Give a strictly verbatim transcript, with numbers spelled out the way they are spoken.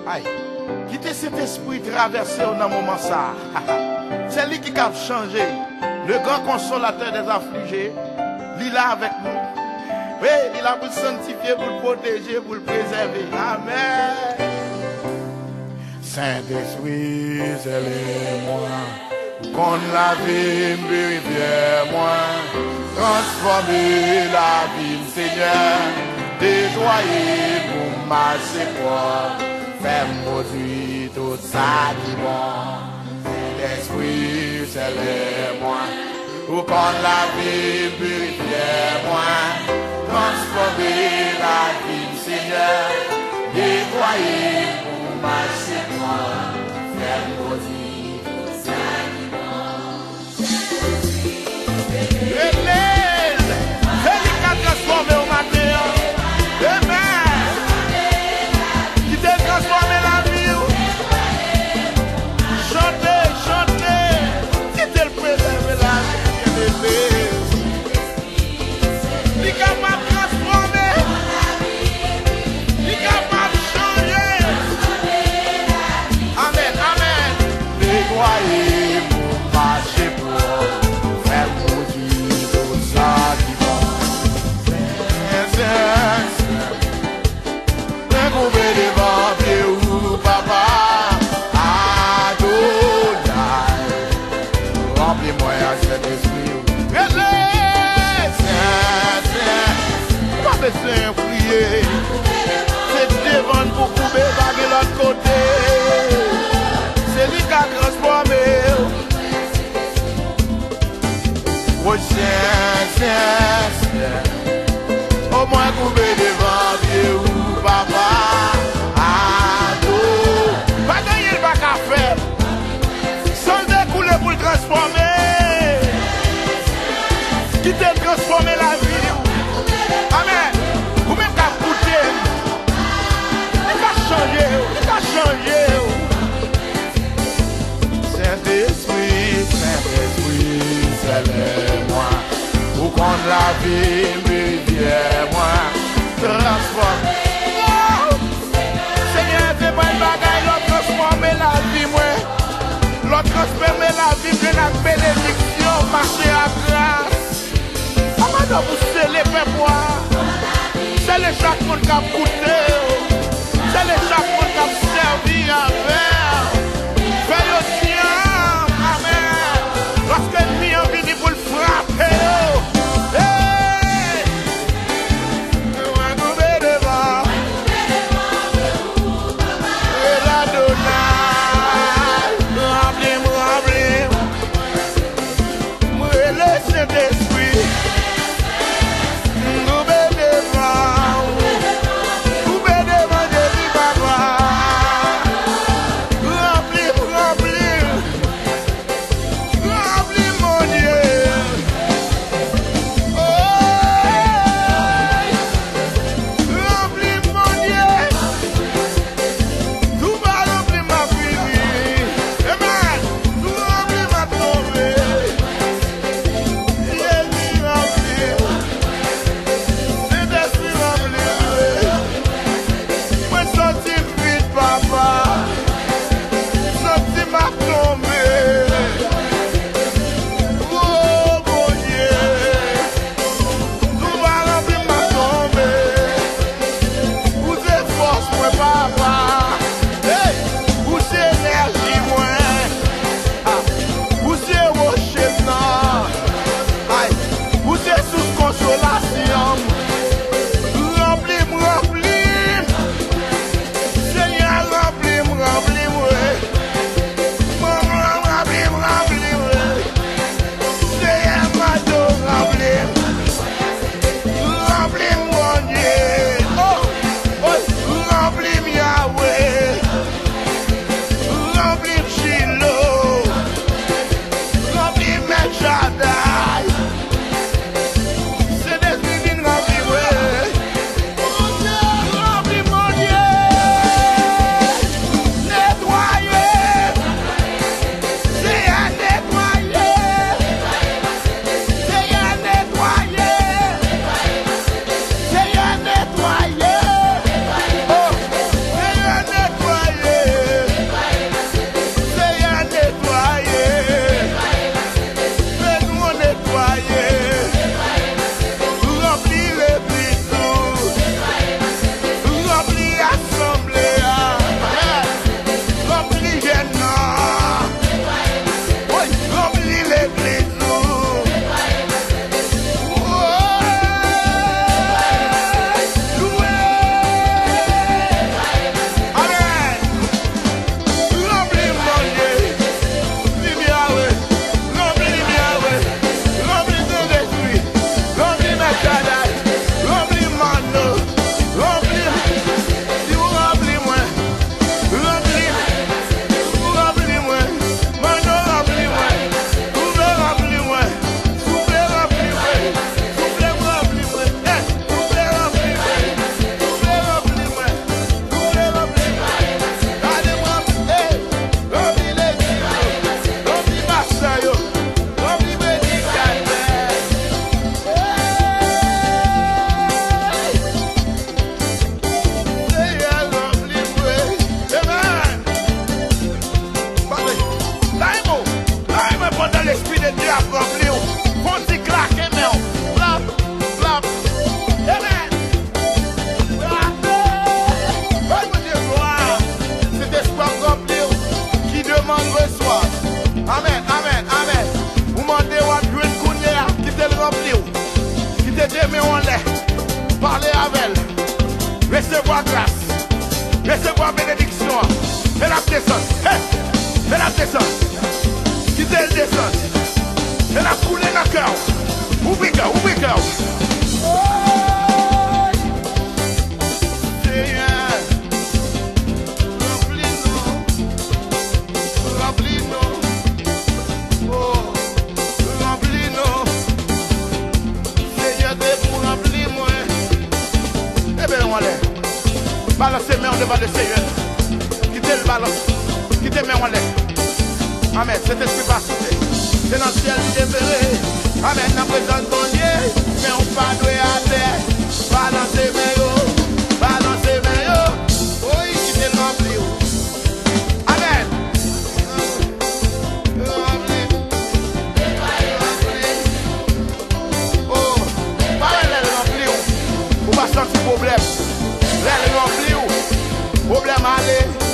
Ay, kite Sentespri travèse w nan moman sa a. Se li ki kab chanje. Le grand consolateur des affligés, li la avèk nou. Wi, li la pou l sanntifye, pou l pwoteje, pou l prezève. Amèn. Sentespri, sele mwen. Ou konn lavi m, pirifye mwen, transfòme lavi m, Senyè. Netwaye m pou m mache pwòp, fè m pwodui tout sa ki bon. Sentespri, sele mwen. Ou konn lavi m, pirifye mwen, transfòme lavi m, Senyè. Netwaye m pou m mache pwòp, fè m pwodui tout sa ki bon. Rele l. Se li k ap transfòme w maten an. Amen. Kite l transfòme lavi w. Chante, chante. Kite l prezève lavi w, byeneme. Li kapab transfòme. Li kapab chanje. Amèn, amèn. Netwaye m pou m mache pwòp, fè m pwodui tout sa ki bon. Sen, sen, sen. Mwen koube devan pye w, Papa Adonay. Ranpli mwen ak Sentespri w. Rele! Sen, sen. Pa bezwen priye. Se devan n pou koube, pa gen lòt kote. Se li k a transfòme w. Woy, Senyè, Senyè, Senyè. O mwen koube devan pye w, Papa. Ado. Pa gen anyen l pa ka fè. San l dekoule pou l transfòme. Kite l transfòme lavi w. Amèn. Ou menm k ap koute m. Li ka chanje w. Li ka chanje w. Sentespri, Sentespri, sele mwen. Ou konn lavi m, pirifye mwen, transfòme. Senyè, se pa yon bagay lè w transfòme lavi mwen. Lè w transfòme lavi m, vin ak benediksyon, mache ak gras. Papa, nou pou sele pèp ou a. Sele chak moun k ap koute w. Sele chak moun k ap sèvi avè w. Fè yo di amèn. Paske ènmi an vini pou l frape yo. Hey! Mwen koube devan. Rele Adonay. Ranpli m, ranpli m. M rele Sentespri. M koube devan ou. Koube devan. Fè l ap desann. Kite l desann. Fè l ap koule nan kè w. Ouvri kè w, ouvri kè w. Woy! Senyè, ranpli nou. Ranpli nou. Oh, ranpli nou. Senyè, te pou ranpli mwen. Leve men w anlè. Balanse men w devan Lesenyè. Kite l balanse. Kite men w anlè. Amèn. Sentespri pa soufle. Se nan syèl li devere. Amèn. Nan prezans Bondye, men w pa dwe atè. Balanse men yo. Balanse men yo. Woy, kite l ranpli w. Amèn. Ranpli. Oh, pa wè lè l ranpli w, ou pa santi pwoblèm. Lè l ranpli w, pwoblèm ale.